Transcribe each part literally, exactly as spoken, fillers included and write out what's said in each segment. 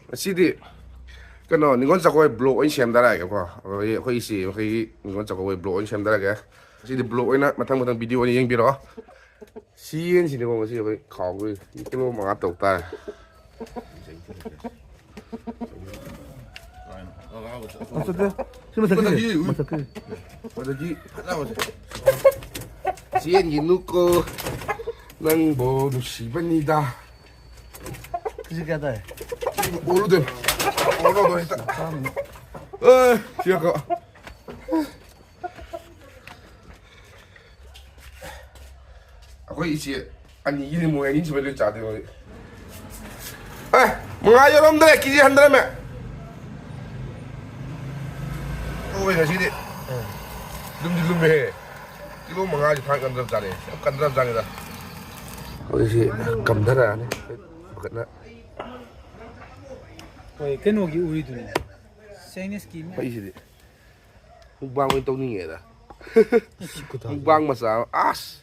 ꯉꯁꯤꯗꯤ ꯀꯩꯅꯣ, ꯅꯤꯉꯣꯜ ꯆꯥꯛꯀꯧꯕꯩ ꯕ꯭ꯂꯣꯛ ꯑꯣꯏꯅ ꯁꯦꯝꯗꯔꯛꯑꯒꯦꯀꯣ꯫ ꯑꯩꯈꯣꯏ, ꯑꯩꯈꯣꯏ ꯏꯆꯦ ꯃꯈꯩꯒꯤ ꯅꯤꯉꯣꯜ ꯆꯥꯛꯀꯧꯕꯩ ꯕ꯭ꯂꯣꯛ ꯑꯣꯏꯅ ꯁꯦꯝꯗꯔꯛꯑꯒꯦ꯫ ꯉꯁꯤꯗꯤ ꯕ꯭ꯂꯣꯛ ꯑꯣꯏꯅ ꯃꯊꯪ ꯃꯊꯪ ꯚꯤꯗꯤꯑꯣ ꯑꯣꯏꯅ ꯌꯦꯡꯕꯤꯔꯣ꯫ ꯁꯤ ꯌꯦꯟꯁꯤꯅꯤꯀꯣ ꯉꯁꯤ ꯑꯩꯈꯣꯏ ꯈꯥꯎꯗꯣꯏꯁꯦ꯫ ꯀꯤꯂꯣ ꯃꯉꯥ ꯇꯔꯨꯛ ꯇꯥꯔꯦ꯫ ꯃꯊꯛꯇ, ꯁꯤ ꯃꯊꯛꯀꯤ, ꯃꯊꯛꯀꯤ, ꯎꯏ꯫ ꯃꯊꯛꯀꯤ꯫ ꯃꯊꯛꯀꯤ ꯐꯖꯕꯁꯦ꯫ ꯆꯦꯟꯒꯤꯅꯨꯀꯣ꯫ ꯅꯪꯕꯨ ꯅꯨꯡꯁꯤꯕꯅꯤꯗ꯫ ꯁꯤ ꯀꯌꯥ ꯇꯥꯏ? ꯑꯣꯜꯂꯨꯗꯣꯏꯅꯤ꯫ ꯑꯣꯜꯂꯨꯗꯣꯏꯅꯤ ꯍꯦꯛꯇ꯫ ꯑꯦ, ꯁꯤ ꯉꯥꯏꯈꯣ꯫ ꯑꯩꯈꯣꯏ ꯏꯆꯦ ꯑꯅꯤꯒꯤꯗꯤ ꯃꯣꯏ ꯑꯅꯤ ꯁꯨꯃꯥꯏꯅ ꯂꯣꯏ ꯆꯥꯗꯣꯏ ꯃꯣꯏ꯫ ꯑꯦ, ꯃꯉꯥ ꯌꯧꯔꯝꯗ꯭ꯔꯦ, ꯀꯦꯖꯤ ꯍꯟꯗ꯭ꯔꯃꯦ꯫ ꯑꯣꯏ, ꯉꯁꯤꯗꯤ ꯂꯨꯝꯗꯤ ꯂꯨꯝꯃꯦꯍꯦ꯫ ꯀꯤꯂꯣ ꯃꯉꯥꯁꯤ ꯐꯥ ꯀꯟꯗ꯭ꯔꯕ ꯆꯥꯅꯤ, ꯌꯥꯝ ꯀꯟꯗ꯭ꯔꯕ ꯆꯥꯅꯤꯗ꯫ ꯍꯧꯖꯤꯛꯁꯤ ꯀꯝꯊꯔꯛꯑꯅꯤ ꯕꯀꯠꯅ꯫ ꯍꯣꯏ, ꯀꯩꯅꯣꯒꯤ ꯎꯔꯤꯗꯨꯅꯤ, ꯆꯥꯏꯅꯤꯁꯀꯤ ꯃꯌꯥꯝ꯫ ꯑꯩꯁꯤꯗꯤ ꯃꯨꯛꯕꯥꯡ ꯑꯣꯏꯅ ꯇꯧꯅꯤꯡꯉꯦꯗ꯫ ꯁꯤ ꯈꯨꯊꯥꯁꯤ꯫ ꯃꯨꯛꯕꯥꯡ ꯃꯆꯥ ꯑꯃ꯫ ꯑꯁ!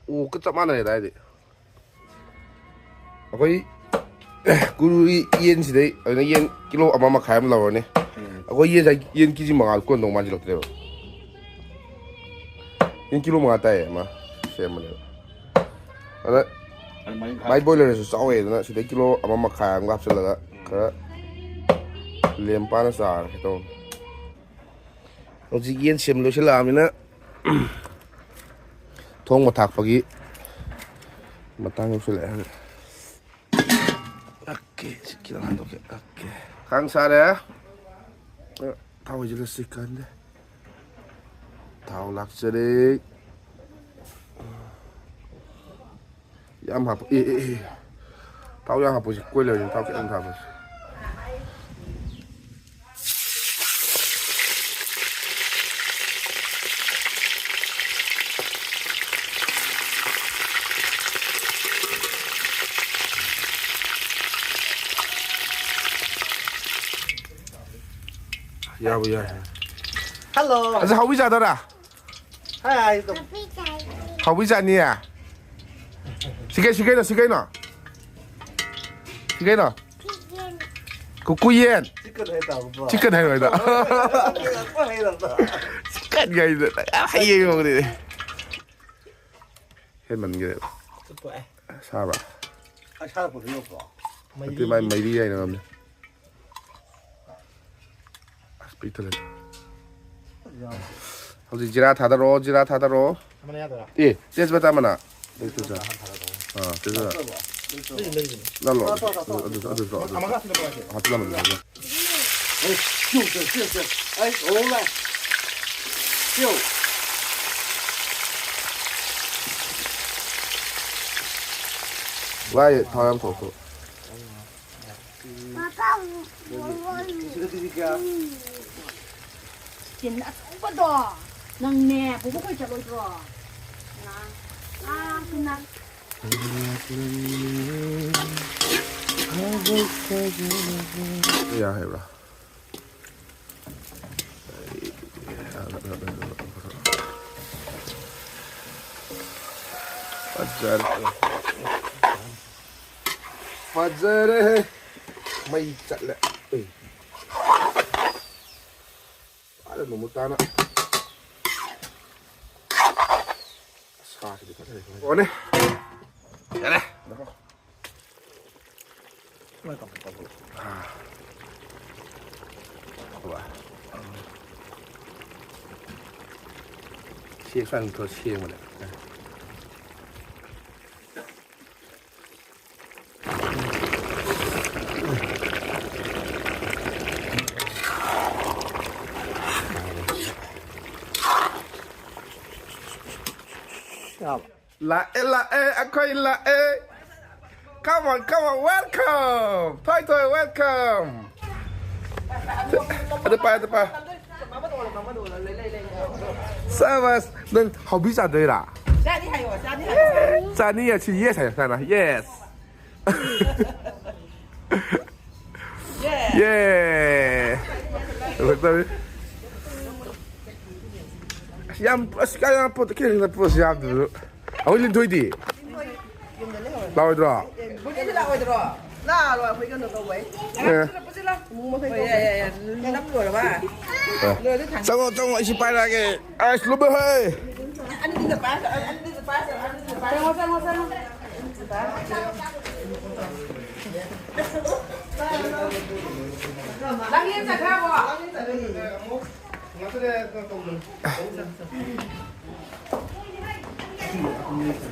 ꯑꯣꯛꯀ ꯆꯞ ꯃꯥꯟꯅꯔꯦ ꯑꯗꯥꯏꯗꯤ꯫ ꯑꯩꯈꯣꯏ ꯀꯨꯔꯨꯒꯤ ꯌꯦꯟꯁꯤꯗꯩ ꯑꯗꯨꯅ ꯌꯦꯟ ꯀꯤꯂꯣ ꯑꯃ ꯃꯈꯥꯏ ꯑꯃ ꯂꯧꯔꯅꯤ꯫ ꯎꯝ꯫ ꯑꯩꯈꯣꯏ ꯌꯦꯟ ꯌꯦꯟ ꯀꯦꯖꯤ ꯃꯉꯥ ꯀꯣꯟꯗꯧ ꯃꯥꯟꯁꯤꯜꯂꯛꯇ꯭ꯔꯦꯕ꯫ ꯌꯦꯟ ꯀꯤꯂꯣ ꯃꯉꯥ ꯇꯥꯏꯌꯦ ꯑꯃ ꯁꯦꯝꯕꯅꯦꯕ꯫ ꯑꯗ ꯑꯗꯨꯃꯥꯏꯅ ꯃꯥꯏ ꯕꯣꯏꯂꯔꯁꯨ ꯆꯥꯎꯋꯦ, ꯑꯗꯨꯅ ꯁꯤꯗꯩ ꯀꯤꯂꯣ ꯑꯃ ꯃꯈꯥꯏ ꯑꯃꯒ ꯍꯥꯞꯆꯤꯜꯂꯒ ꯈꯔ ꯂꯦꯝ ꯄꯥꯅ ꯆꯥꯔꯒꯦ ꯇꯧꯕꯅꯤ꯫ ꯍꯧꯖꯤꯛ ꯌꯦꯟ ꯁꯦꯝ ꯂꯣꯏꯁꯤꯜꯂꯛꯑꯃꯤꯅ ꯊꯣꯡꯕ ꯊꯥꯛꯄꯒꯤ ꯃꯇꯥꯡ ꯌꯧꯁꯤꯜꯂꯛꯑꯦ ꯍꯧꯖꯤꯛ꯫ ꯑꯣꯀꯦ, ꯁꯤ ꯈꯤꯇꯪ ꯍꯟꯗꯣꯛꯀꯦ꯫ ꯑꯣꯀꯦ꯫ ꯈꯥꯡ ꯁꯥꯔꯦ꯫ ꯊꯥꯎ ꯍꯩꯖꯤꯜꯂꯁꯤ ꯀꯥꯟꯗꯦ꯫ ꯊꯥꯎ ꯂꯥꯛꯆꯔꯦ꯫ ꯌꯥꯝ ꯍꯥꯞꯄ-, ꯑꯦ, ꯑꯦ, ꯑꯦ꯫ ꯊꯥꯎ ꯌꯥꯝ ꯍꯥꯞꯄꯣꯏꯁꯦ, ꯀꯣꯏꯂꯔꯁꯤꯅ ꯊꯥꯎ ꯈꯤꯇꯪ ꯊꯥꯛꯄꯁꯦ꯫ ꯌꯥꯕꯨ ꯌꯥꯔꯦ꯫ ꯍꯜꯂꯣ꯫ ꯑꯁꯤ ꯍꯥꯎꯕꯤ ꯆꯥꯗꯣꯏꯔꯥ? ꯍꯥꯏ, ꯍꯥꯏ, ꯑꯗꯨꯝ꯫ ꯍꯥꯎꯕꯤ ꯆꯥꯅꯤꯌꯦ? ꯁꯤ ꯀꯩ, ꯁꯤ ꯀꯩꯅꯣ, ꯁꯤ ꯀꯩꯅꯣ? ꯁꯤ ꯀꯩꯅꯣ? ꯀꯨꯀꯨꯌꯦꯟ꯫ ꯆꯤꯛꯀꯟ ꯍꯥꯏꯇꯥꯕꯀꯣ꯫ ꯆꯤꯛꯀꯟ ꯍꯥꯏꯔꯣꯏꯗ꯫ ꯍꯩꯔꯛꯄ꯫ ꯆꯤꯛꯀꯟ ꯍꯥꯏꯗ ꯌꯥꯝ ꯍꯩꯌꯦ ꯃꯉꯣꯟꯗꯗꯤ꯫ ꯍꯦꯟꯃꯟꯈ꯭ꯔꯦꯕ꯫ ꯆꯨꯞꯊꯣꯛꯑꯦ꯫ ꯁꯥꯕ꯭ꯔꯥ? ꯑꯁꯥꯕꯗ ꯌꯣꯛꯄ꯭ꯔꯣ? ꯅꯠꯇꯦ ꯃꯥꯏ ꯃꯩꯔꯤ ꯍꯥꯏꯅ ꯉꯝꯅꯤ꯫ ꯑꯁ ꯄꯤꯛ ꯊꯜꯂꯦ꯫ ꯍꯧꯖꯤꯛ ꯖꯤꯔꯥ ꯊꯥꯗꯔꯛꯑꯣ, ꯖꯤꯔꯥ ꯊꯥꯗꯔꯛꯑꯣ꯫ ꯑꯃꯅ ꯌꯥꯗꯣꯏꯔꯥ? ꯑꯦ, ꯇꯦꯖꯄꯇꯥ ꯃꯅꯥ꯫ ꯇꯦꯖꯄꯇꯥ꯫ ꯑꯥ, ꯇꯦꯖꯄꯇꯥ꯫ ꯅꯠꯇ꯭ꯔꯕꯣ? ꯂꯥ, ꯂꯥ, ꯑꯗꯨ, ꯑꯗꯨ, ꯑꯗꯨ, ꯑꯗꯨ, ꯑꯃꯒ ꯍꯥꯞꯆꯤꯜꯂꯛꯄ ꯍꯥꯏꯁꯦ꯫ ꯍꯥꯞꯆꯤꯜꯂꯝꯃꯣ꯫ ꯑꯩ ꯁꯤꯎ, ꯁꯤꯎ, ꯁꯤꯎ, ꯁꯤꯎ꯫ ꯑꯩ ꯑꯣ ꯃꯥꯏ꯫ ꯁꯤꯎ꯫ ꯋꯥꯏ, ꯊꯥꯎ ꯌꯥꯝ ꯊꯣꯛꯇꯣ꯫ ꯁꯤꯗꯗꯤ ꯀꯌꯥ? ꯇꯤꯟ ꯑꯆꯧꯕꯗꯣ ꯅꯪꯅꯦ ꯄꯨꯕ ꯈꯣꯏ ꯆꯠꯂꯣꯏꯗ꯭ꯔꯣ? ꯉꯥ, ꯉꯥ, ꯉꯥ꯫ ꯀꯌꯥ ꯍꯥꯏꯕ꯭ꯔꯥ? ꯐꯖꯔꯦ꯫ ꯐꯖꯔꯦꯍꯦ꯫ ꯃꯩ ꯆꯠꯂꯦ꯫ ꯎꯏ꯫ ꯐꯖꯅ ꯃꯃꯨꯠ ꯇꯥꯅ꯫ ꯁꯥꯁꯤꯗꯤ ꯐꯖꯔꯦ꯫ ꯑꯣꯅꯦ꯫ ꯌꯥꯔꯦ꯫ ꯁꯤ ꯁ꯭ꯋꯥꯏ ꯑꯃꯨꯛ ꯊꯣꯛꯑ ꯁꯦꯡꯕꯅꯦ꯫ ꯂꯥꯛꯑꯦ, ꯂꯥꯛꯑꯦ, ꯑꯩꯈꯣꯏ ꯂꯥꯛꯑꯦ꯫ Come on, come on, welcome. ꯊꯣꯏ ꯊꯣꯏ, welcome. ꯑꯗꯨ ꯄꯥꯏ, ꯑꯗꯨ ꯄꯥꯏ꯫ ꯁꯕꯥꯁ, ꯅꯪ ꯍꯥꯎꯕꯤ ꯆꯥꯗꯣꯏꯔꯥ? ꯆꯥꯅꯤ ꯍꯥꯏꯌꯣ, ꯆꯥꯅꯤ ꯍꯥꯏꯌꯣ꯫ ꯆꯥꯅꯤ ꯑꯁꯤ yes ꯍꯥꯏꯌꯣ, ꯁꯥꯅ꯫ Yes. ꯌꯦ꯫ ꯌꯦ꯫ ꯂꯣꯏ ꯇꯧꯔꯤ꯫ ꯑꯁ, ꯌꯥꯝ, ꯑꯁ, ꯀꯥꯏ ꯌꯥꯝ ꯄꯣꯠꯇ ꯈꯤꯇꯪ ꯈꯤꯇꯪ ꯄꯣꯠꯁꯤ ꯌꯥꯝꯗ꯭ꯔꯁꯨ꯫ ꯑꯩꯈꯣꯏ ꯂꯤꯟꯊꯣꯏꯗꯤ? ꯂꯥꯛꯑꯣꯏꯗ꯭ꯔꯣ? ꯕꯨꯗꯤꯁꯨ ꯂꯥꯛꯑꯣꯏꯗ꯭ꯔꯣ? ꯂꯥꯛꯑꯔꯣꯏ ꯑꯩꯈꯣꯏ ꯀꯩꯅꯣ ꯇꯧꯕꯩ꯫ ꯑꯦ꯫ ꯄꯨꯁꯤꯜꯂꯣ, ꯄꯨꯁꯤꯜꯂꯣ꯫ ꯏꯃꯨꯡ ꯃꯈꯩ ꯍꯣꯏ, ꯌꯥꯏ, ꯌꯥꯏ, ꯌꯥꯏ꯫ ꯅꯝ ꯂꯣꯏꯔꯕ? ꯑꯦ꯫ ꯂꯣꯏꯔꯗꯤ ꯊꯥꯡ-, ꯆꯪꯉꯣ, ꯆꯪꯉꯣ, ꯑꯩ ꯁꯤ ꯄꯥꯏꯔꯛꯑꯒꯦ꯫ ꯑꯁ, ꯂꯨꯝꯃꯦ ꯍꯦ꯫ ꯑꯅꯤꯗ ꯄꯥꯏꯔꯁꯦ, ꯑꯅꯤꯗ ꯄꯥꯏꯔꯁꯦ, ꯑꯅꯤꯗ ꯄꯥꯏꯔꯁꯦ꯫ ꯆꯪꯉꯣ, ꯆꯪꯉꯣ, ꯆꯪꯉꯣ꯫ ꯂꯝꯖꯦꯟ ꯆꯠꯈ꯭ꯔꯕꯣ?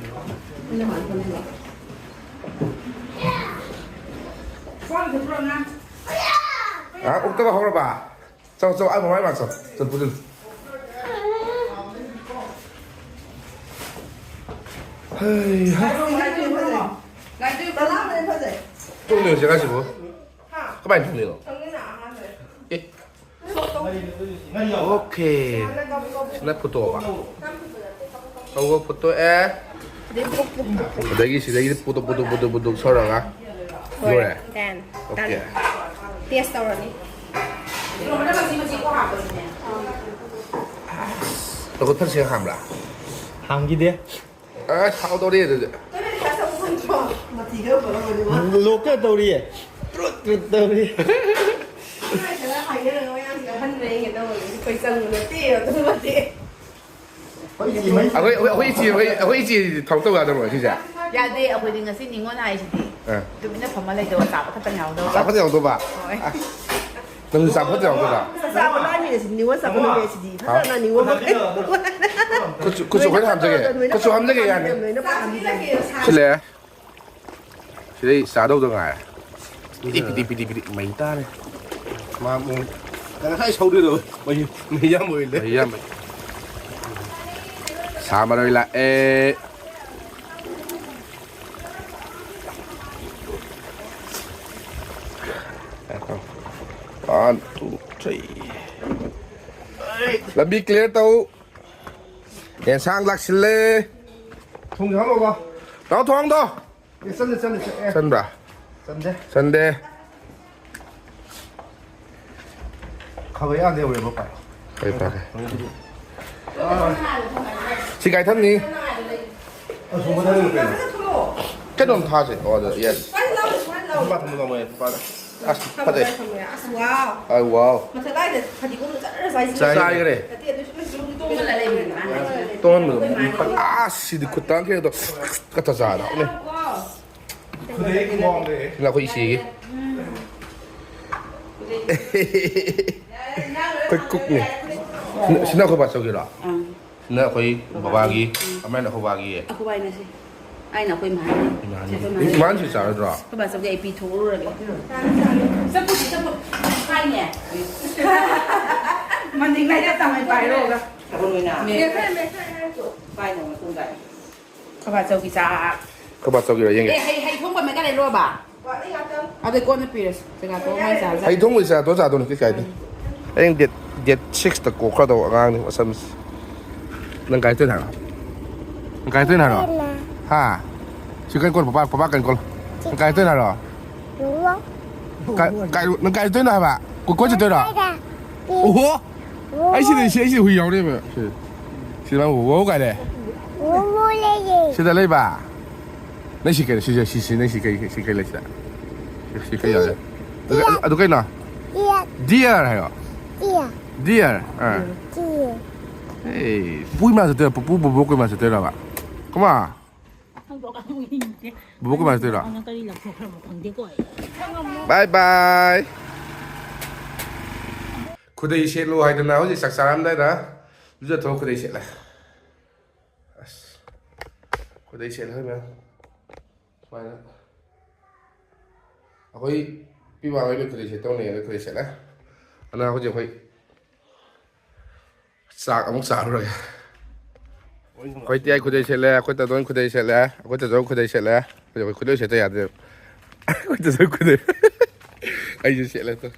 ꯑ, ꯑꯣꯛꯇꯕ ꯍꯧꯔꯕ? ꯆꯣ, ꯆꯣ, ꯑꯩ ꯃꯃꯥꯏ ꯃꯥꯛ ꯆꯣ꯫ ꯆꯣ, ꯄꯨꯁꯤꯜꯂꯨ꯫ ꯍꯩ ꯍꯥ꯫ ꯇꯣꯛꯂꯤꯔꯣ ꯆꯦ ꯉꯥꯁꯤꯕꯨ? ꯀꯃꯥꯏꯅ ꯇꯣꯛꯂꯤꯅꯣ? ꯑꯦ꯫ ꯑꯣꯀꯦ꯫ ꯁꯤꯅ ꯐꯨꯠꯇꯣꯛꯑꯕ꯫ ꯇꯧꯕ ꯐꯨꯠꯇꯣꯛꯑꯦ꯫ ꯑꯗꯒꯤ ꯁꯤꯗꯒꯤ ꯄꯨꯗꯣꯛ, ꯄꯨꯗꯣꯛ, ꯄꯨꯗꯣꯛ, ꯄꯨꯗꯣꯛ ꯁꯧꯔꯒ ꯂꯣꯏꯔꯦ꯫ ꯂꯣꯏꯔꯦ꯫ Done. ꯑꯣꯀꯦ꯫ Done. Taste ꯇꯧꯔꯅꯤ꯫ ꯇꯈꯨꯠ ꯐꯠ ꯁꯦꯡ ꯍꯥꯝꯕ꯭ꯔꯥ? ꯍꯥꯝꯈꯤꯗꯦ꯫ ꯑꯁ, ꯍꯥꯎꯗꯧꯔꯤ ꯑꯗꯨꯗꯤ꯫ ꯂꯣꯛꯀ ꯇꯧꯔꯤꯌꯦ꯫ ꯇ꯭ꯔꯨꯠ ꯇ꯭ꯔꯨꯠ ꯇꯧꯔꯤ꯫ ꯈꯔ ꯍꯥꯏꯅꯔꯒ ꯃꯌꯥꯝꯁꯤꯗ ꯑꯍꯟ ꯂꯩꯒꯦ ꯇꯧꯕꯅꯤ꯫ ꯑꯩꯈꯣꯏ ꯆꯪꯕ ꯅꯠꯇꯦ ꯑꯗꯨꯃꯗꯤ꯫ ꯑꯩꯈꯣꯏ ꯏꯆꯦ ꯃꯩ ꯑꯩꯈꯣꯏ, ꯑꯩꯈꯣꯏ, ꯑꯩꯈꯣꯏ ꯏꯆꯦ, ꯑꯩꯈꯣꯏ, ꯑꯩꯈꯣꯏ ꯏꯆꯦ ꯊꯕꯛ ꯇꯧ ꯌꯥꯗꯕ꯭ꯔꯣ ꯁꯤꯁꯦ? ꯌꯥꯗꯦ, ꯑꯩꯈꯣꯏꯗꯤ ꯉꯁꯤ ꯅꯤꯉꯣꯜ ꯍꯥꯏꯁꯤꯗꯤ꯫ ꯑꯥ꯫ ꯇꯨꯃꯤꯟꯅ ꯐꯝꯃ ꯂꯩꯗꯧꯕ, ꯆꯥꯕ ꯈꯛꯇꯪ ꯌꯥꯎꯗꯧꯕ꯫ ꯆꯥꯕ ꯈꯛꯇꯪ ꯌꯥꯎꯗꯧꯕ? ꯍꯣꯏ꯫ ꯑꯁ, ꯅꯪꯁꯨ ꯆꯥꯕ ꯈꯛꯇꯪ ꯌꯥꯎꯗꯣꯏꯔꯣ? ꯆꯥꯕ ꯂꯥꯛꯏꯅꯦ ꯁꯤꯗꯤ, ꯅꯤꯉꯣꯜ ꯆꯥꯕ ꯅꯨꯃꯤꯠ ꯁꯤꯗꯤ꯫ ꯍꯥ? ꯐꯖꯅ ꯅꯤꯉꯣꯜ ꯃꯈꯩ꯫ ꯈꯨꯠꯁꯨ, ꯈꯨꯠꯁꯨ ꯑꯩꯈꯣꯏꯅ ꯍꯥꯝꯖꯒꯦ꯫ ꯈꯨꯠꯁꯨ ꯍꯥꯝꯖꯒꯦ, ꯌꯥꯅꯤ꯫ ꯂꯣꯏꯅ ꯄꯥꯝꯃꯤ꯫ ꯁꯤꯜꯂꯦ꯫ ꯁꯤꯗꯩ ꯆꯥꯗꯧꯗ ꯉꯥꯏꯔꯦ꯫ ꯄꯤꯗꯤ, ꯄꯤꯗꯤ, ꯄꯤꯗꯤ, ꯄꯤꯗꯤ, ꯃꯩ ꯇꯥꯔꯦ꯫ ꯃꯥ ꯑꯃꯨꯛ ꯉꯁꯥꯏ ꯁꯧꯗꯣꯏꯗꯣ ꯃꯩ, ꯃꯩ ꯌꯥꯝ ꯑꯣꯏ ꯂꯩ꯫ ꯃꯩ ꯌꯥꯝ ꯑꯣꯏ꯫ ꯁꯥ ꯃꯔꯣꯏ ꯂꯥꯛꯑꯦ꯫ One, two, three. ꯂꯝꯕꯤ clear ꯇꯧ꯫ ꯌꯦꯟꯁꯥꯡ ꯂꯥꯛꯁꯤꯜꯂꯦ꯫ ꯊꯣꯡ ꯍꯥꯡꯉꯣꯕ꯫ ꯇꯥꯎ ꯊꯣꯡꯗꯣ꯫ ꯑꯦ, ꯆꯟꯗꯦ, ꯆꯟꯗꯦ, ꯆꯟꯗꯦ꯫ ꯆꯟꯕ꯭ꯔꯥ? ꯆꯟꯗꯦ꯫ ꯆꯟꯗꯦ꯫ ꯈꯥꯕꯩ ꯑꯥꯗ ꯌꯧꯔꯦꯕ ꯄꯥꯏ꯫ ꯐꯔꯦ, ꯐꯔꯦ꯫ ꯁꯤ ꯀꯥꯏ ꯊꯝꯅꯤ? ꯑꯁꯣꯝꯗ ꯊꯝꯃꯤ ꯀꯩꯅꯣ꯫ ꯀꯩꯅꯣꯝ ꯊꯥꯁꯦ꯫ ꯑꯣ, ꯑꯗ, yes꯫ ꯅꯨꯄꯥ ꯊꯝꯕ ꯉꯝꯃꯣꯏ, ꯅꯨꯄꯥꯗ꯫ ꯑꯁ, ꯐꯖꯩ꯫ ꯑꯁ, ꯋꯥꯎ꯫ ꯑꯥꯏ, ꯋꯥꯎ꯫ ꯃꯊꯛ ꯂꯥꯏꯗ ꯐꯗꯤꯒꯣꯝꯗꯣ ꯖꯔ ꯆꯥꯏꯁꯤꯟ꯫ ꯆꯥꯏꯈ꯭ꯔꯦ꯫ ꯅꯠꯇꯦ, ꯑꯗꯨꯁꯨ ꯅꯣꯏꯁꯨ ꯑꯗꯨꯝ ꯇꯣꯡꯉ ꯂꯩꯕꯅꯦ ꯃꯥꯅ꯫ ꯇꯣꯡꯍꯟꯕꯗꯣ꯫ ꯑꯁ, ꯁꯤꯗꯤ ꯈꯨꯠ ꯇꯥꯡꯈ꯭ꯔꯦ ꯑꯗꯣ꯫ ꯀꯠꯇ ꯆꯥꯔ ꯍꯥꯎꯅꯤ꯫ ꯁꯤꯅ ꯑꯩꯈꯣꯏ ꯏꯆꯦꯒꯤ꯫ ꯑꯩꯈꯣꯏ ꯀꯨꯛꯅꯤ꯫ ꯁꯤꯅ, ꯁꯤꯅ ꯑꯩꯈꯣꯏ ꯕꯥꯆꯧꯒꯤꯔꯣ? ꯑꯪ꯫ ꯁꯤꯅ ꯑꯩꯈꯣꯏ ꯕꯕꯥꯒꯤ, ꯎꯝ꯫ ꯑꯃꯅ ꯑꯩꯈꯣꯏ ꯕꯥꯒꯤ꯫ ꯑꯩꯈꯣꯏ ꯕꯥꯏ ꯅꯁꯤ꯫ ꯑꯩꯅ ꯑꯩꯈꯣꯏ ꯃꯍꯥꯅꯤ꯫ ꯏꯃꯥꯅꯤ꯫ ꯁꯤ ꯑꯩꯈꯣꯏ ꯃꯍꯥꯅꯤ꯫ ꯏꯃꯥꯅꯁꯨ ꯆꯥꯔꯗ꯭ꯔꯣ? ꯑꯩꯈꯣꯏ ꯕꯥꯆꯧꯒꯤ ꯑꯩ ꯄꯤꯊꯣꯛꯎꯔꯒꯦ꯫ ꯆꯠꯄꯨꯗꯤ ꯆꯠꯄꯨ-, ꯍꯥꯏꯅꯦ꯫ ꯃꯅꯤꯡ ꯂꯩꯔ ꯇꯝꯃꯦ ꯄꯥꯏꯔꯣꯒ꯫ ꯊꯕꯛ ꯂꯣꯏꯅ꯫ ꯃꯦ-, ꯃꯦ-, ꯃꯦ-, ꯃꯦ-, ꯃꯦ-, ꯃꯦ-, ꯄꯥꯏꯅ ꯃꯇꯨꯡ ꯇꯥꯏ꯫ ꯑꯩꯈꯣꯏ ꯕꯥꯆꯧꯒꯤ ꯆꯥ꯫ ꯑꯩꯈꯣꯏ ꯕꯥꯆꯧꯒꯤꯔꯣ ꯌꯦꯡꯒꯦ꯫ ꯑꯦ, ꯍꯩ, ꯍꯩ ꯊꯣꯡꯕ ꯃꯦꯠꯀ ꯂꯩꯔꯣꯕ? ꯑꯗꯩ ꯀꯣꯟꯅ ꯄꯤꯔꯁꯤ꯫ ꯆꯥꯛꯆꯥ ꯇꯣꯛꯑ ꯃꯥꯏ ꯆꯥꯔꯁꯤ꯫ ꯍꯩ ꯊꯣꯡꯕꯗꯤ ꯆꯥ ꯇꯣꯛꯑ ꯆꯥꯗꯧꯅꯤ, ꯀꯩꯁꯨ ꯀꯥꯏꯗꯦ꯫ ꯍꯌꯦꯡ date, date six ꯇ ꯀꯣꯛꯈ꯭ꯔꯗꯧꯕ ꯑꯉꯥꯡꯅꯤ ꯃꯁꯝꯁꯤ꯫ ꯅꯪ ꯀꯥꯏ ꯆꯠꯇꯣꯏꯅꯣ ꯍꯥꯏꯔꯣ? ꯅꯪ ꯀꯥꯏ ꯆꯠꯇꯣꯏꯅꯣ ꯍꯥꯏꯔꯣ? ꯍꯥ? ꯁꯤ ꯀꯩꯅꯣ ꯀꯣꯜ, ꯄꯄꯥ, ꯄꯄꯥ ꯀꯩꯅꯣ ꯀꯣꯜ꯫ ꯅꯪ ꯀꯥꯏ ꯆꯠꯇꯣꯏꯅꯣ ꯍꯥꯏꯔꯣ? ꯀꯥꯏ, ꯀꯥꯏ, ꯅꯪ ꯀꯥꯏ ꯆꯠꯇꯣꯏꯅꯣ ꯍꯥꯏꯕ? ꯀꯣꯏ, ꯀꯣꯏ ꯆꯠꯇꯣꯏꯔꯣ? ꯑꯣꯍꯣ! ꯑꯩ ꯁꯤꯗ, ꯁꯤ, ꯑꯩ ꯁꯤꯗ ꯍꯨꯏ ꯌꯥꯎꯔꯦꯕ꯫ ꯁꯤ, ꯁꯤꯗ ꯅꯪ ꯋꯧ ꯀꯥꯏ ꯂꯩ? ꯁꯤꯗ ꯂꯩꯕ? ꯅꯪ ꯁꯤ ꯀꯩꯅꯣ? ꯁꯤ, ꯁꯤ, ꯁꯤ, ꯅꯪ ꯁꯤ ꯀꯩ, ꯁꯤ ꯀꯩ ꯂꯩ ꯁꯤꯗ? ꯁꯤ ꯀꯩ ꯌꯥꯎꯔꯦ? ꯑꯗꯨ, ꯑꯗꯨ ꯀꯩꯅꯣ? Deer ꯍꯥꯏꯌꯣ꯫ Deer꯫ ꯑꯥ꯫ ꯑꯦ, ꯄꯨꯄꯨ ꯏꯃꯥ ꯆꯠꯇꯣꯏꯔꯣ? ꯄꯨꯄꯨ, ꯕꯣꯕꯣꯛ ꯀꯣꯏ ꯏꯃꯥ ꯆꯠꯇꯣꯏꯔꯕ? ꯀꯃꯥ? ꯕꯣꯕꯣꯛ ꯀꯣꯏ ꯏꯃꯥ ꯆꯠꯇꯣꯏꯔꯣ? ꯀꯔꯤ ꯂꯪꯊꯣꯛꯈ꯭ꯔꯕ ꯈꯪꯗꯦꯀꯣ ꯑꯩ꯫ Bye bye꯫ ꯈꯨꯗꯩ ꯁꯦꯠꯂꯣ ꯍꯥꯏꯗꯅ ꯍꯧꯖꯤꯛ ꯆꯥꯛ ꯆꯥꯔꯝꯗꯥꯏꯗ ꯂꯨꯖꯊꯣꯛꯑ ꯈꯨꯗꯩ ꯁꯦꯠꯂꯦ꯫ ꯑꯁ, ꯈꯨꯗꯩ ꯁꯦꯠꯂꯦ ꯃꯌꯥꯝ꯫ ꯁꯨꯃꯥꯏꯅ ꯑꯩꯈꯣꯏ ꯄꯤꯕꯥ ꯍꯣꯏ ꯈꯨꯗꯩ ꯁꯦꯠꯇꯧꯅꯦꯅ ꯈꯨꯗꯩ ꯁꯦꯠꯂꯦ꯫ ꯑꯗꯨꯅ ꯍꯧꯖꯤꯛ ꯑꯩꯈꯣꯏ ꯆꯥꯛ ꯑꯃꯨꯛ ꯆꯥꯔꯨꯔꯒꯦ꯫ ꯑꯩꯈꯣꯏ ꯇꯤꯌꯥꯏ ꯈꯨꯗꯩ ꯁꯦꯠꯂꯦ, ꯑꯩꯈꯣꯏ ꯇꯥꯇꯣꯟ ꯈꯨꯗꯩ ꯁꯦꯠꯂꯦ, ꯑꯩꯈꯣꯏ ꯇꯥꯆꯧ ꯈꯨꯗꯩ ꯁꯦꯠꯂꯦ꯫ ꯑꯩꯈꯣꯏ ꯈꯨꯗꯩ ꯁꯦꯠꯇ ꯌꯥꯗꯦꯕ꯫ ꯑꯩꯈꯣꯏ ꯇꯥꯆꯧ ꯈꯨꯗꯩ꯫ ꯑꯩꯁꯨ ꯁꯦꯠꯂꯦ ꯇꯨ꯫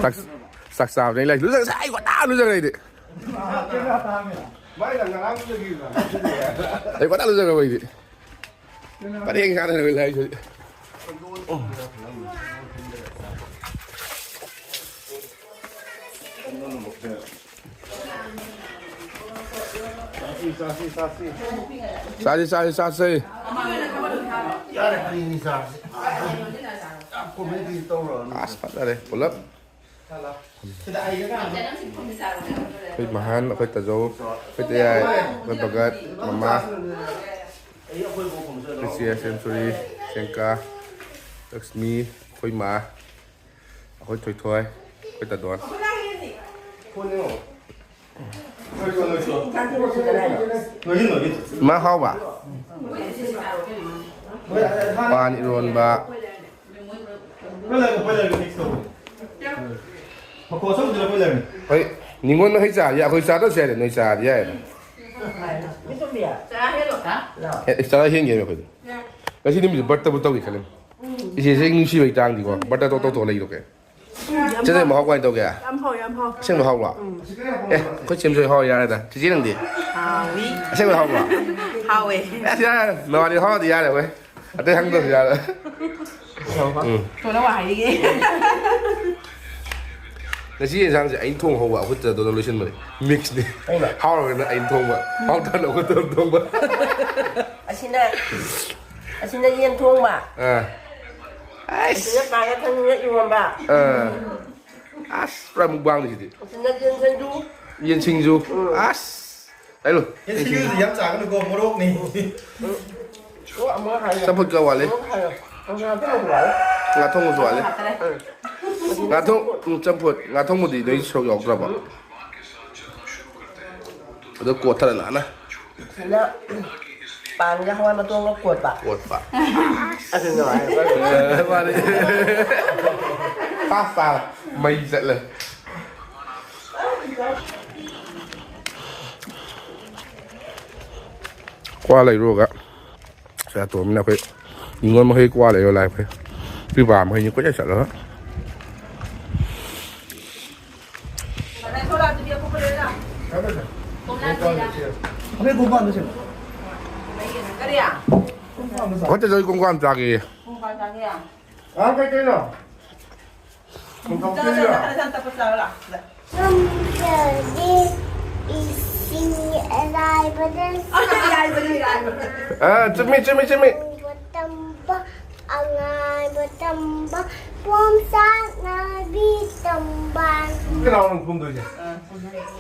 ꯆꯥꯛ, ꯆꯥꯛ ꯆꯥꯕꯗꯩ ꯂꯩ꯫ ꯂꯨꯖ-, ꯉꯁꯥꯏ ꯑꯌꯨꯛ ꯉꯟꯇꯥ ꯂꯨꯖꯈ꯭ꯔꯦ ꯑꯩꯗꯤ꯫ ꯑꯌꯨꯛ ꯉꯟꯇꯥ ꯂꯨꯖꯈ꯭ꯔꯕ ꯑꯩꯗꯤ꯫ ꯄꯔꯦꯡ ꯁꯥꯟꯅ ꯂꯩ ꯍꯥꯏꯁꯤꯗꯤ꯫ ꯆꯥꯁꯤ, ꯆꯥꯁꯤ꯫ ꯆꯥꯁꯤ, ꯆꯥꯁꯤ, ꯆꯥꯁꯤ꯫ ꯌꯥꯔꯦ, ꯑꯅꯤꯅꯤ ꯆꯥꯔꯁꯤ꯫ ꯌꯥꯝ ꯀꯣꯃꯦꯗꯤ ꯇꯧꯔꯣ꯫ ꯑꯁ, ꯐꯖꯔꯦ꯫ ꯄꯨꯂꯞ꯫ ꯑꯩꯈꯣꯏ ꯃꯍꯥꯟ, ꯑꯩꯈꯣꯏ ꯇꯥꯖꯧ, ꯑꯩꯈꯣꯏ ꯇꯌꯥꯏ, ꯑꯩꯈꯣꯏ ꯚꯒꯠ, ꯃꯃꯥ, ꯑꯩꯈꯣꯏ ꯆꯦ ꯁꯦꯟꯆꯨꯔꯤ, ꯁꯦꯡꯀꯥ, ꯂꯛꯁꯃꯤ, ꯑꯩꯈꯣꯏ ꯃꯥ, ꯑꯩꯈꯣꯏ ꯊꯣꯏꯊꯣꯏ, ꯑꯩꯈꯣꯏ ꯇꯥꯗꯣꯟ꯫ ꯃꯥ ꯍꯥꯎꯕ? ꯄꯥꯟ ꯏꯔꯣꯟꯕ꯫ ꯍꯣꯏ, ꯅꯤꯉꯣꯜꯅ ꯍꯩ ꯆꯥꯔꯗꯤ ꯑꯩꯈꯣꯏ ꯆꯥꯗ꯭ꯔꯁꯨ ꯌꯥꯏꯗ, ꯅꯣꯏ ꯆꯥꯔꯗꯤ ꯌꯥꯏꯗ꯫ ꯑꯦ, ꯆꯔꯥ ꯍꯦꯟꯒꯦ ꯑꯩꯈꯣꯏꯗꯤ꯫ ꯉꯁꯤ ꯅꯨꯃꯤꯠꯁꯦ ꯕ꯭ꯔꯠꯇꯕꯨ ꯇꯧꯒꯦ ꯈꯜꯂꯤ꯫ ꯏꯆꯦꯁꯦ ꯑꯩ ꯅꯨꯡꯁꯤꯕꯩ ꯆꯥꯡꯗꯤꯀꯣ, ꯕ꯭ꯔꯠꯇ ꯇꯧ ꯇꯧꯊꯣꯛꯑ ꯂꯩꯗꯣ ꯀꯩ꯫ ꯆꯦꯆꯦ, ꯃꯍꯥꯎ ꯀꯃꯥꯏꯅ ꯇꯧꯒꯦ? ꯌꯥꯝ ꯍꯥꯎ, ꯌꯥꯝ ꯍꯥꯎ꯫ ꯑꯁꯦꯡꯕ ꯍꯥꯎꯕ꯭ꯔꯣ? ꯎꯝ꯫ ꯑꯦ, ꯑꯩꯈꯣꯏ ꯆꯦꯝꯁꯨ ꯍꯥꯎ ꯌꯥꯔꯦꯗ꯫ ꯆꯦꯆꯦ ꯅꯪꯗꯤ? ꯍꯥꯎꯏ꯫ ꯑꯁꯦꯡꯕ ꯍꯥꯎꯕ꯭ꯔꯣ? ꯍꯥꯎꯋꯦ꯫ ꯑꯁ, ꯌꯥꯔꯦ, ꯅꯋꯥꯗꯤ ꯍꯥꯎꯔꯗꯤ ꯌꯥꯔꯦ, ꯍꯣꯏ꯫ ꯑꯇꯩ ꯍꯪꯗ꯭ꯔꯁꯨ ꯌꯥꯔꯦ꯫ ꯎꯝ꯫ ꯊꯣꯏꯅ ꯋꯥ ꯍꯥꯏꯔꯤꯒꯦ꯫ ꯉꯁꯤ ꯌꯦꯟꯁꯥꯡꯁꯦ ꯑꯩꯅ ꯊꯣꯡ ꯍꯧꯕ, ꯑꯩꯈꯣꯏ ꯇꯗꯣꯅ ꯂꯣꯏꯁꯤꯟꯕꯅꯦ꯫ ꯃꯤꯛꯁꯅꯤ꯫ ꯑꯩꯅ? ꯍꯥꯎꯔꯒꯅ ꯑꯩꯅ ꯊꯣꯡꯕ, ꯍꯥꯎꯇ꯭ꯔꯒꯅ ꯑꯩꯈꯣꯏ ꯇꯗꯣꯅ ꯊꯣꯡꯕ꯫ ꯑꯁꯤꯅ, ꯑꯁꯤꯅ ꯌꯦꯟ ꯊꯣꯡꯕ꯫ ꯑꯥ꯫ ꯑꯁꯤꯅ ꯑꯁ꯫ ꯀꯥꯒ ꯊꯪꯅ ꯏꯔꯣꯟꯕ꯫ ꯑꯥ꯫ ꯑꯁ, ꯄꯨꯔꯥ ꯃꯨꯛꯕꯥꯡꯅꯤ ꯁꯤꯗꯤ꯫ ꯑꯁꯤꯅ ꯌꯦꯟ ꯁꯤꯡꯖꯨ꯫ ꯌꯦꯟ ꯁꯤꯡꯖꯨ꯫ ꯎꯝ꯫ ꯑꯁ꯫ ꯍꯥꯏꯔꯣ꯫ ꯌꯦꯟ ꯁꯤꯡꯖꯨꯗꯤ ꯌꯥꯝ ꯆꯥꯒꯅꯨꯀꯣ, ꯃꯣꯔꯣꯛꯅꯤ꯫ ꯑꯣ, ꯑꯃꯨꯛ ꯍꯥꯏꯌꯣ꯫ ꯆꯝꯐꯨꯠꯀ ꯋꯥꯠꯂꯤ꯫ ꯑꯃꯨꯛ ꯍꯥꯏꯌꯣ꯫ ꯉꯥ ꯊꯣꯡꯕꯁꯨ ꯋꯥꯠꯂꯤ꯫ ꯉꯥ ꯊꯣꯡꯕꯁꯨ ꯋꯥꯠꯂꯤ꯫ ꯎꯝ꯫ ꯉꯥ ꯊꯣꯡ-, ꯎꯝ, ꯆꯝꯐꯨꯠ꯫ ꯉꯥ ꯊꯣꯡꯕꯗꯤ ꯅꯣꯏ ꯁꯔꯨꯛ ꯌꯥꯎꯗ꯭ꯔꯕ? ꯑꯗꯣ ꯀꯣꯠꯊꯔ ꯅꯥꯟꯅ꯫ ꯁꯤꯅ ꯄꯥꯟꯒ ꯍꯋꯥꯏ ꯃꯇꯣꯟꯒ ꯀꯣꯠꯄ꯫ ꯀꯣꯠꯄ꯫ ꯑꯗꯨ ꯅꯨꯡꯉꯥꯏꯕ꯭ꯔꯥ? ꯑꯦ, ꯃꯥꯅꯤ꯫ ꯄꯥꯁ ꯇꯥꯔꯦ꯫ ꯃꯩ ꯆꯠꯂꯦ꯫ ꯀ꯭ꯋꯥ ꯂꯩꯔꯨꯔꯒ ꯆꯥ ꯇꯣꯝꯃꯤꯅ ꯑꯩꯈꯣꯏ ꯅꯤꯉꯣꯜ ꯃꯈꯩ ꯀ꯭ꯋꯥ ꯂꯩꯔꯨ ꯂꯥꯛꯑꯦ꯫ ꯑꯩꯈꯣꯏ ꯄꯤꯕꯥ ꯃꯈꯩꯅꯤ ꯀꯣꯏꯆꯠ ꯆꯠꯂꯒ꯫ ꯑꯩꯈꯣꯏ ꯀꯣꯡꯀꯥꯟꯗ ꯁꯦꯝꯃꯣ꯫ ꯀꯣꯡꯀꯥꯟꯗ ꯆꯥꯎ꯫ ꯑꯩꯈꯣꯏ ꯆꯦꯆꯧꯒꯤ ꯀꯣꯡꯀꯥꯟ ꯆꯥꯒꯦꯌꯦ꯫ ꯀꯣꯡꯀꯥꯟ ꯆꯥꯒꯦ? ꯑꯥ, ꯀꯩ ꯀꯩꯅꯣ? ꯆꯠꯂꯣ, ꯆꯠꯂꯣ, ꯆꯠꯂꯣ, ꯆꯠꯂꯣ, ꯆꯠꯂꯣ, ꯆꯠꯂꯣ, ꯂꯥꯛꯑꯣ꯫ ꯁꯤꯗ꯫ ꯉꯝꯖꯗꯦ ꯏꯁꯤꯡ ꯑꯔꯥꯏꯕꯗ ꯑ, ꯆꯨꯝꯃꯤ, ꯆꯨꯝꯃꯤ, ꯆꯨꯝꯃꯤ꯫ ꯇꯝꯕ, ꯑꯉꯥꯏꯕ ꯇꯝꯕ, ꯄꯣꯝꯆꯥꯛꯅꯕꯤ ꯇꯝꯕ꯫ ꯀꯅꯥꯅꯣ ꯈꯨꯝꯗꯣꯏꯁꯦ?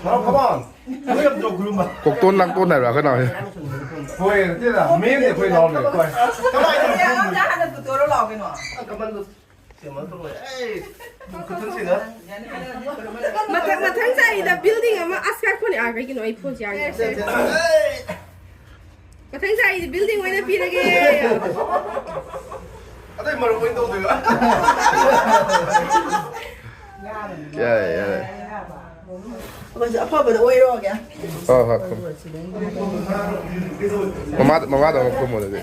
ꯅꯥꯎ, come on. ꯅꯣꯏ ꯌꯥꯝ ꯆꯥꯎ ꯈꯨꯔꯨꯝꯕ꯫ ꯀꯣꯛꯇꯣꯟ ꯂꯥꯡꯇꯣꯟ ꯍꯥꯏꯕ꯭ꯔꯥ ꯀꯅꯥ ꯍꯥꯏ? ꯍꯣꯏ, ꯅꯠꯇꯦꯗ, ꯃꯦꯟꯗꯤ ꯑꯩꯈꯣꯏ ꯅꯥꯎꯅꯦ꯫ ꯍꯣꯏ꯫ ꯀꯃꯥꯏꯅ ꯈꯨꯔꯨꯝꯗꯣꯏꯁꯦ? ꯍꯥꯟꯅ ꯄꯨꯊꯣꯔꯣ ꯂꯥꯛꯑꯣ ꯀꯩꯅꯣ꯫ ꯀꯃꯟꯗꯣ ꯀꯩꯅꯣ ꯇꯧꯔꯣꯏ꯫ ꯑꯩ ꯃꯊꯪ, ꯃꯊꯪ ꯆꯍꯤꯗ building ꯑꯃ, ꯑꯁ, ꯉꯥꯏꯈꯣꯅꯦ, ꯑꯥ, ꯀꯩꯒꯤꯅꯣ ꯑꯩ phoneꯁꯦ ꯌꯥꯗ꯭ꯔꯦ? ꯃꯊꯪ ꯆꯍꯤꯗꯤ building ꯑꯣꯏꯅ ꯄꯤꯔꯒꯦ꯫ ꯑꯇꯩ ꯃꯔꯨꯞ ꯑꯣꯏꯅ ꯇꯧꯗꯣꯏꯕ꯫ ꯌꯥꯔꯦ, ꯌꯥꯔꯦ꯫ ꯑꯩꯈꯣꯏꯁꯨ ꯑꯐꯕꯗ ꯑꯣꯏꯔꯣꯒꯦ꯫ ꯍꯣꯏ, ꯍꯣꯏ, ꯈꯨꯝ-, ꯃꯃꯥꯗ, ꯃꯃꯥꯗ ꯑꯃꯨꯛ ꯈꯨꯝꯃꯣ ꯑꯗꯨꯗꯤ꯫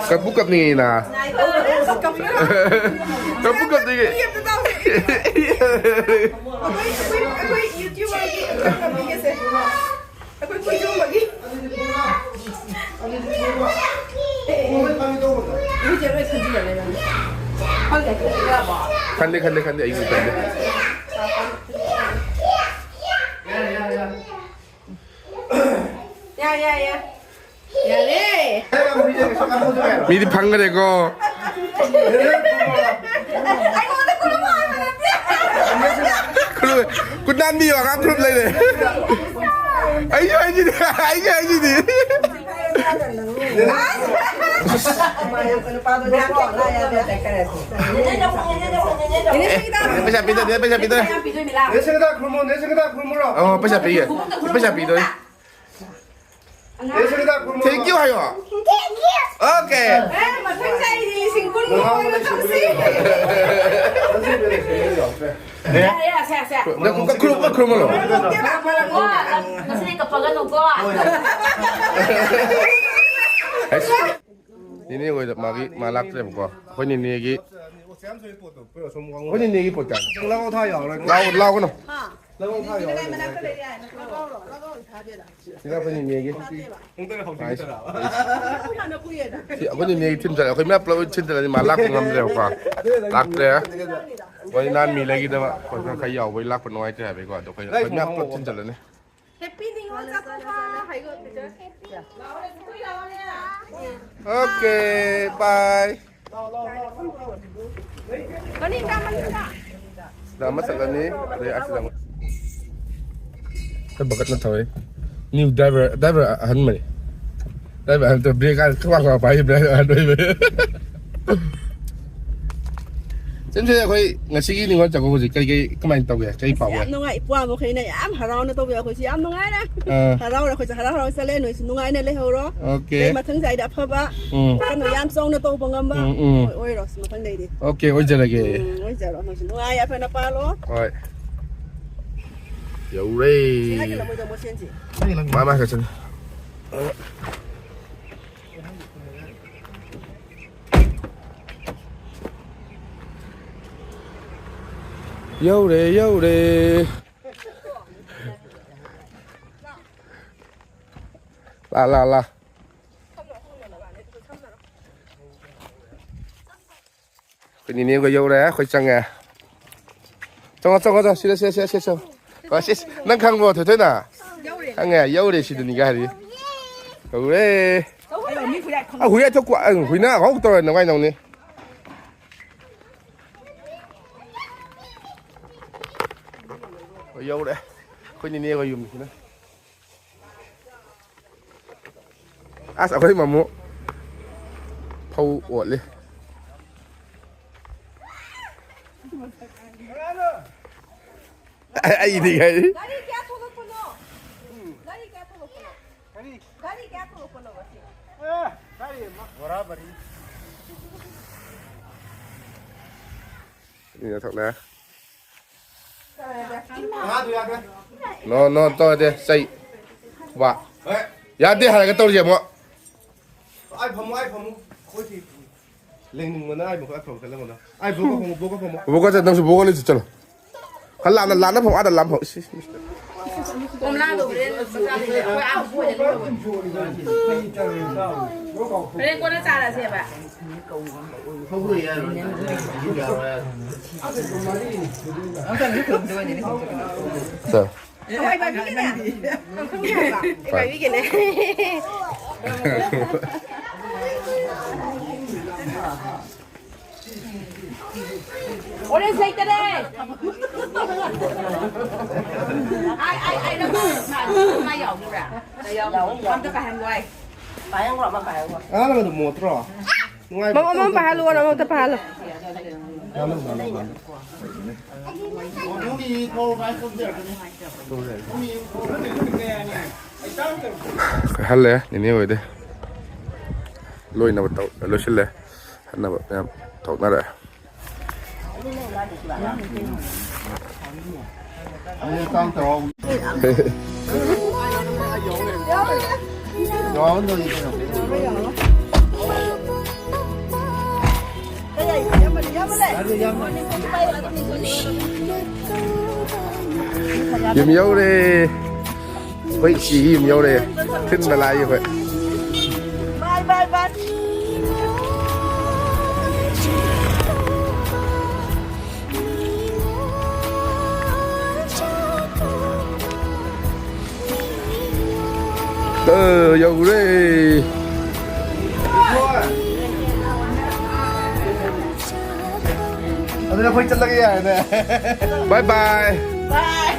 ꯀꯞꯄꯨ ꯀꯞꯅꯤꯡꯉꯤꯅ꯫ ꯀꯞꯄꯨ ꯀꯞꯅꯤꯡꯉꯤ꯫ ꯑꯩꯈꯣꯏ, ꯑꯩꯈꯣꯏ, ꯑꯩꯈꯣꯏ YouTuberꯒꯤ ꯑꯝꯇ ꯀꯝꯕꯤꯒꯁꯦ꯫ ꯑꯩꯈꯣꯏ ꯈꯨꯟꯖꯣꯝꯕꯒꯤ꯫ ꯏꯕꯨꯡꯁꯦ ꯂꯣꯏ ꯈꯟꯖꯤꯜꯂ ꯂꯩꯔꯝꯃꯦ꯫ ꯈꯪꯗꯦ, ꯈꯟꯖꯤꯜꯂꯕꯣ? ꯈꯟꯗꯦ, ꯈꯟꯗꯦ, ꯈꯟꯗꯦ, ꯑꯩꯒꯤ ꯈꯟꯗꯦ꯫ ꯌꯥ, ꯌꯥ, ꯌꯥ꯫ ꯌꯥꯔꯦ꯫ ꯃꯤꯗꯤ ꯐꯪꯈ꯭ꯔꯦꯀꯣ꯫ ꯑꯩꯉꯣꯟꯗ ꯈꯨꯔꯨꯝꯃꯣ ꯍꯥꯏꯕ ꯅꯠꯇꯦ꯫ ꯈꯨꯔꯨꯝ-, ꯈꯨꯠ ꯅꯥꯟꯕꯤꯌꯣ, ꯑꯉꯥꯡ ꯈꯨꯔꯨꯝ ꯂꯩꯔꯦ꯫ ꯑꯩꯁꯨ ꯍꯥꯏꯁꯤꯗꯤ, ꯑꯩꯁꯨ ꯍꯥꯏꯁꯤꯗꯤ꯫ ꯄꯩꯁꯥ ꯄꯤꯗꯣꯏꯅꯦ, ꯄꯩꯁꯥ ꯄꯤꯗꯣꯏꯅꯦ꯫ ꯅꯦ ꯁꯪꯒꯤꯇꯥ ꯈꯨꯔꯨꯝꯃꯣ, ꯅꯦ ꯁꯪꯒꯤꯇꯥ ꯈꯨꯔꯨꯝꯃꯨꯔꯣ? ꯑꯣ, ꯄꯩꯁꯥ ꯄꯤꯒꯦ꯫ ꯄꯩꯁꯥ ꯄꯤꯗꯣꯏꯅꯦ꯫ Thank you ꯍꯥꯏꯌꯣ꯫ Okay꯫ ꯑꯦ, ꯃꯊꯪ ꯆꯍꯤꯗꯤ ꯂꯤꯁꯤꯡ ꯀꯨꯟ ꯃꯨꯛ ꯑꯣꯏꯅ ꯇꯧꯁꯤ꯫ ꯌꯥꯔꯦ, ꯌꯥꯔꯦ, ꯁꯦ, ꯁꯦ꯫ ꯅꯪ ꯈꯨ-, ꯈꯨꯔꯨꯝ-, ꯈꯨꯔꯨꯝꯃꯨꯔꯣ꯫ ꯉꯁꯤꯗꯤ ꯀꯞꯄꯒꯅꯨꯀꯣ꯫ ꯅꯦꯅꯦ ꯍꯣꯏꯗ ꯃꯥꯒꯤ, ꯃꯥ ꯂꯥꯛꯇ꯭ꯔꯦꯕꯀꯣ꯫ ꯑꯩꯈꯣꯏ ꯅꯦꯅꯦꯒꯤ, ꯑꯩꯈꯣꯏ ꯅꯦꯅꯦꯒꯤ ꯄꯣꯠ ꯀꯥꯏ? ꯂꯥꯎ, ꯂꯥꯎꯒꯅꯨ꯫ ꯁꯤꯗ ꯑꯩꯈꯣꯏ ꯅꯤꯅꯦꯒꯤ꯫ ꯁꯤ ꯑꯩꯈꯣꯏ ꯅꯤꯅꯦꯒꯤ ꯊꯤꯟ ꯆꯠꯂꯦ꯫ ꯑꯩꯈꯣꯏ ꯃꯌꯥꯝ ꯄꯨꯂꯞ ꯊꯤꯟ ꯆꯠꯂꯦ꯫ ꯃꯥ ꯂꯥꯛꯄ ꯉꯝꯗ꯭ꯔꯦꯕꯀꯣ꯫ ꯂꯥꯛꯇ꯭ꯔꯦ꯫ ꯃꯣꯏ ꯅꯍꯥꯟ ꯃꯤ ꯂꯩꯈꯤꯗꯕ꯫ ꯑꯩꯈꯣꯏ ꯈꯔ ꯈꯔ ꯌꯥꯎꯕꯩ ꯂꯥꯛꯄ ꯅꯨꯡꯉꯥꯏꯇ꯭ꯔꯦ ꯍꯥꯏꯕꯩꯀꯣ꯫ ꯑꯗꯣ ꯑꯩꯈꯣꯏ, ꯑꯩꯈꯣꯏ ꯃꯌꯥꯝ ꯄꯨꯂꯞ ꯊꯤꯟ ꯆꯠꯂꯅꯤ꯫ Happy New Year ꯆꯥꯊꯣꯛꯄ ꯍꯥꯏꯒꯣ꯫ Okay, bye. ꯁꯤꯗ ꯑꯃ ꯆꯠꯂꯅꯤ, ꯑꯗꯩ ꯑꯁꯤꯗ ꯑꯃ꯫ ꯑꯩꯈꯣꯏ ꯕꯀꯠꯅ ꯊꯧꯔꯤ꯫ New driver, driver ꯑꯍꯟꯕꯅꯤ꯫ Driver ꯑꯍꯟꯗꯣ brake ꯀꯥ ꯈ꯭ꯋꯥꯡ ꯈ꯭ꯋꯥꯡ ꯄꯥꯏꯔꯤ, driver ꯑꯍꯟ ꯑꯣꯏꯕꯅꯤ꯫ ꯁꯤꯝꯁꯦ ꯑꯩꯈꯣꯏ ꯉꯁꯤꯒꯤ ꯅꯤꯉꯣꯜ ꯆꯥꯛꯀꯧꯕꯁꯦ ꯀꯩ ꯀꯩ ꯀꯃꯥꯏꯅ ꯇꯧꯒꯦ? ꯀꯩ ꯑꯁ, ꯄꯥꯎꯒꯦ? ꯌꯥꯝ ꯅꯨꯡꯉꯥꯏ꯫ ꯏꯄ꯭ꯋꯥ ꯃꯈꯩꯅ ꯌꯥꯝ ꯍꯔꯥꯎꯅ ꯇꯧꯕꯤ꯫ ꯑꯩꯈꯣꯏꯁꯨ ꯌꯥꯝ ꯅꯨꯡꯉꯥꯏꯔꯦ꯫ ꯑꯥ꯫ ꯍꯔꯥꯎꯔꯦ꯫ ꯑꯩꯈꯣꯏꯁꯨ ꯍꯔꯥꯎ ꯍꯔꯥꯎ ꯆꯠꯂꯦ꯫ ꯅꯣꯏꯁꯨ ꯅꯨꯡꯉꯥꯏꯅ ꯂꯩꯍꯧꯔꯣ꯫ Okay꯫ ꯑꯗꯩ ꯃꯊꯪ ꯆꯍꯤꯗ ꯑꯐꯕ, ꯎꯝ꯫ ꯀꯩꯅꯣ ꯌꯥꯝ ꯆꯥꯎꯅ ꯇꯧꯕ ꯉꯝꯕ, ꯎꯝ, ꯎꯝ꯫ ꯑꯣꯏ-, ꯑꯣꯏꯔꯣ ꯃꯊꯪꯗꯩꯗꯤ꯫ Okay, ꯑꯣꯏꯖꯔꯒꯦ꯫ ꯎꯝ, ꯑꯣꯏꯖꯔꯣ꯫ ꯅꯣꯏꯁꯨ ꯅꯨꯡꯉꯥꯏ ꯌꯥꯏꯐꯅ ꯄꯥꯜꯂꯣ꯫ ꯍꯣꯏ꯫ ꯌꯧꯔꯦ꯫ ꯁꯤ ꯍꯥꯏꯒꯠꯂꯝꯃꯣꯏꯗ ꯃꯣꯁꯦꯟꯁꯤ꯫ ꯃꯥ, ꯃꯥ ꯍꯥꯏꯒꯠꯆꯅꯤ꯫ ꯌꯧꯔꯦ, ꯌꯧꯔꯦ꯫ ꯂꯥ, ꯂꯥ, ꯂꯥ꯫ ꯑꯩꯈꯣꯏ ꯅꯤꯅꯦꯒ ꯌꯧꯔꯦ, ꯑꯩꯈꯣꯏ ꯆꯪꯉꯦ꯫ ꯆꯪꯉꯣ, ꯆꯪꯉꯣ, ꯆꯪꯉꯣ꯫ ꯁꯤꯗ, ꯁꯤꯗ, ꯁꯤꯗ, ꯁꯤꯗ ꯆꯪꯉꯣ꯫ ꯑꯁ, ꯏꯁ, ꯅꯪ ꯈꯪꯕ꯭ꯔꯣ, ꯊꯣꯏꯊꯣꯏꯅ? ꯈꯪꯉꯦ, ꯌꯧꯔꯦ ꯁꯤꯗꯅꯤ ꯀꯥꯏ ꯍꯥꯏꯔꯤ꯫ ꯌꯧꯔꯦ꯫ ꯑ, ꯍꯨꯏ ꯑꯊꯣꯛꯄ, ꯑ, ꯍꯨꯏꯅ ꯑꯍꯥꯎ ꯇꯧꯔ ꯅꯨꯡꯉꯥꯏ ꯅꯧꯅꯤ꯫ ꯍꯣꯏ, ꯌꯧꯔꯦ꯫ ꯑꯩꯈꯣꯏ ꯅꯤꯅꯦ ꯍꯣꯏ ꯌꯨꯝꯁꯤꯅ꯫ ꯑꯁ, ꯑꯩꯈꯣꯏ ꯃꯃꯨ ꯐꯧ ꯑꯣꯠꯂꯤ꯫ ꯑꯩꯗꯤ ꯀꯩ? ꯒꯥꯔꯤ ꯀꯌꯥ ꯊꯣꯛꯂꯛꯄꯅꯣ? ꯒꯥꯔꯤ ꯀꯌꯥ ꯊꯣꯛꯂꯛꯄꯅꯣ? ꯒꯥꯔꯤ ꯀꯌꯥ ꯊꯣꯛꯂꯛꯄꯅꯣ ꯉꯁꯤ? ꯑꯦ, ꯒꯥꯔꯤ ꯑꯃ꯫ ꯕꯣꯔꯥ ꯃꯔꯤ꯫ ꯃꯤꯅ ꯊꯣꯛꯂꯛꯑꯦ꯫ ꯉꯥꯗꯨ ꯌꯥꯗ꯭ꯔꯦ꯫ No, no, ꯇꯧꯔꯗꯤ ꯆꯩ꯫ ꯋꯥ꯫ ꯍꯣꯏ꯫ ꯌꯥꯗꯦ ꯍꯥꯏꯔꯒ ꯇꯧꯔꯤꯁꯦ ꯑꯃꯨꯛ꯫ ꯑꯩ ꯐꯝꯃꯨ, ꯑꯩ ꯐꯝꯃꯨ꯫ ꯑꯩꯈꯣꯏ ꯁꯤ ꯂꯦꯡꯅꯤꯡꯕꯅ ꯑꯩ ꯃꯈꯣꯏ ꯑꯐꯕ ꯈꯜꯂꯝꯕꯅ꯫ ꯑꯩ ꯕꯣꯛꯀ ꯐꯝꯃꯨ, ꯕꯣꯛꯀ ꯐꯝꯃꯨ꯫ ꯕꯣꯛꯀ ꯆꯠ-, ꯅꯪꯁꯨ ꯕꯣꯛꯀ ꯂꯩꯁꯤ ꯆꯠꯂꯣ꯫ ꯈꯔ ꯂꯥꯟꯅ ꯂꯥꯟꯅ ꯐꯝ ꯑꯥꯗ ꯂꯥꯟ ꯐꯝ ꯏꯁ, ꯏꯁ, ꯏꯁ꯫ ꯀꯣꯝꯂꯥꯗꯣ ꯍꯣꯔꯦꯟ ꯃꯆꯥꯗꯨꯅꯦ ꯑꯩꯈꯣꯏ ꯑꯥ ꯄꯨꯊꯣꯛꯑ ꯂꯩꯔꯕꯅꯦ꯫ ꯍꯣꯔꯦꯟ ꯀꯣꯟꯅ ꯆꯥꯔꯁꯦꯕ꯫ ꯆꯥ꯫ ꯍꯋꯥꯏ ꯄꯥꯏꯕꯤꯒꯦꯅꯦ꯫ ꯄꯥꯏꯕꯤꯒꯦꯅꯦ꯫ ꯑꯣꯔꯦꯟꯖ ꯂꯩꯇꯔꯦ꯫ ꯑꯥꯏ, ꯑꯥꯏ, ꯑꯥꯏ, ꯅꯪ ꯃꯥ, ꯃꯥ ꯌꯥꯎꯕ꯭ꯔꯥ? ꯌꯥꯎ-, ꯑꯝꯇ ꯄꯥꯏꯍꯟꯒꯣ ꯑꯩ꯫ ꯄꯥꯏꯍꯟꯒꯣ, ꯑꯃ ꯄꯥꯏꯍꯟꯒꯣ꯫ ꯑꯉꯥꯡ ꯑꯃꯗꯣ ꯃꯣꯠꯇ꯭ꯔꯣ? ꯅꯨꯡꯉꯥꯏꯕ꯭ꯔꯣ? ꯃꯃꯥ, ꯃꯃꯥ ꯄꯥꯏꯍꯜꯂꯨ, ꯃꯃꯥ ꯑꯝꯇ ꯄꯥꯏꯍꯜꯂꯨ꯫ ꯄꯥꯏꯍꯜꯂꯨ, ꯄꯥꯏꯍꯜꯂꯨ, ꯄꯥꯏꯍꯜꯂꯨ꯫ ꯍꯜꯂꯦ, ꯅꯦꯅꯦ ꯍꯣꯏꯗꯤ꯫ ꯂꯣꯏꯅꯕ ꯇꯧ-, ꯂꯣꯏꯁꯤꯜꯂꯦ꯫ ꯍꯟꯅꯕ ꯃꯌꯥꯝ ꯇꯧꯅꯔꯦ꯫ ꯌꯨꯝ ꯌꯧꯔꯦ꯫ ꯑꯩꯈꯣꯏ ꯏꯆꯦꯒꯤ ꯌꯨꯝ ꯌꯧꯔꯦ꯫ ꯊꯤꯟꯕ ꯂꯥꯛꯏ ꯑꯩꯈꯣꯏ꯫ ꯕꯥꯏ, ꯕꯥꯏ, ꯕꯥꯏ꯫ ꯑ, ꯌꯧꯔꯦ꯫ ꯑꯗꯨꯅ ꯑꯩꯈꯣꯏ ꯆꯠꯂꯒꯦ ꯌꯥꯔꯦꯅꯦ꯫ ꯕꯥꯏ ꯕꯥꯏ꯫ ꯕꯥꯏ꯫